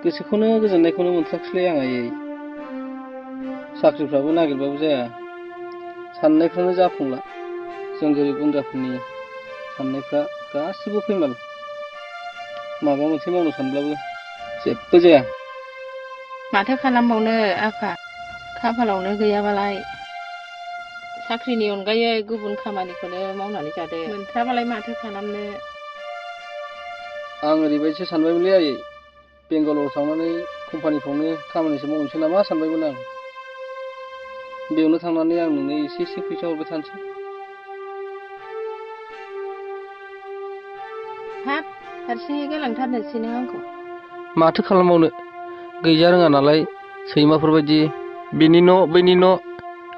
गोसोखौनो गोजोननायखौनो मोनथ्राखिसैलै आं आयै। साख्रिफ्राबो नागिरबाबो जाया, साननायफ्रानो जाफुंला। जों गोरिब गुन्द्राफोरनि साननायफ्रा गासिबो फैमाल। माबा मोनसे मावनो सानब्लाबो जेबो जाया। माथो खालामबावनो आफा, खाफालावनो गैयाबालाय। साख्रिनि अनगायै गुबुन खामानिखौनो मावनानै जादो, मोनथ्राबालाय माथो खालामनो। आं ओरैबायदिसो सानबायमोनलै आयै, बेंगालराव थांनानै कम्पानिफ्रावनो खामानिसो मावनोसै नामा सानबायमोन आं। बेयावनो थांनानै आं नोंनो एसे एसे फैसा हरबाय थानोसै। हाब, हारसिङै गालांथारनोसै नों आंखौ? माथो खालामबावनो, गैजा रोङा नालाय सैमाफोरबायदि बेनि न' बैनि न'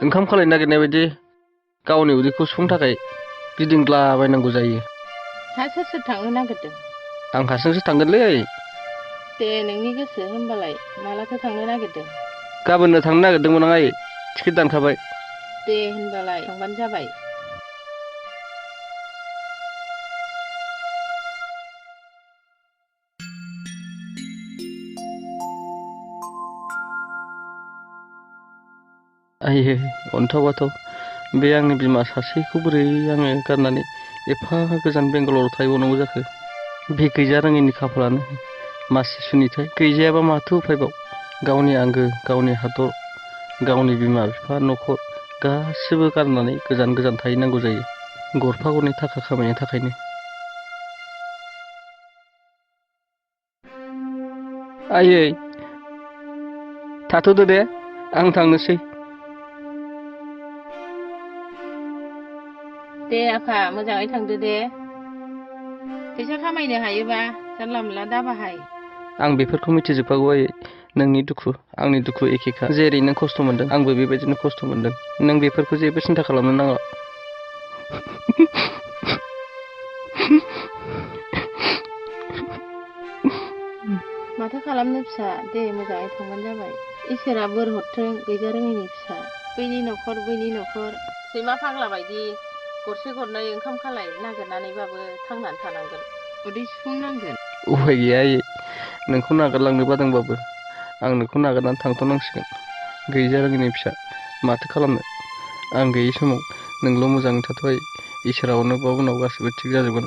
ओंखाम खालाय नागिरनाय बायदि गावनि उदैखौ सुफुंनो थाखाय गिदिंग्लाबायनांगौ जायो। हा, सोर सोर थांनो नागिरदों? आं हारसिंसो थांगोनलै आयै। दे नोंनि गोसो, होनबालाय मालाथो थांनो नागिरदों? गाबोननो थांनो नागिरदोंमोन आं आयै, टिकेट दानखाबाय। दे होनबालाय थांबानो जाबाय। आयै, अन्थाव बाथाव, बे आंनि बिमा सासेखौ बोरै आङो गारनानै एफा गोजान बेंगालराव थाहैबावनांगौ जाखो? बे गैजा रोङैनि खाफालानो मासि सुनिथाय, गैजायाबा माथो उफायबाव। गावनि आंगो, गावनि हादर, गावनि बिमा बिफा, न'खर गासिबो गारनानै गोजान गोजान थाहैनांगौ जायो, गरफा गरनै थाखा खामायनो थाखायनो। आयै, थाथ'दो दे, आं थांनोसै। दे आफा, मोजाङै थांदो दे। फैसा खामायनो हायोबा जानला मोनला दाबाहाय। आं बेफोरखौ मिथिजोबखागौ आयै, नोंनि दुखु आंनि दुखु एखेखा। जेरै नों खस्थ' मोनदों आंबो बेबायदिनो खस्थ' मोनदों। नों बेफोरखौ जेबो सिन्था खालामनो नाङा। माथो खालामनो फिसा, दे मोजाङै थांबानो जाबाय। इसोरा बोर हरथों गैजा रोङैनि फिसा। बैनि न'खर बैनि न'खर सैमा फाग्ला बायदि गरसे गरनै ओंखाम खालाय नागिरनानैबाबो थांनानै थानांगोन, उदै सुफुंनांगोन। उफाय गैया आयै, नोंखौ नागारलांनो बादोंबाबो आं नोंखौ नागारनानै थांथ'नांसिगोन। गैजा रोङैनि फिसा, माथो खालामनो। आं गैयै समाव नोंल' मोजाङै थाथ' आयै, इसोरा अनोबा उनाव गासिबो थिग जाजोबगोन।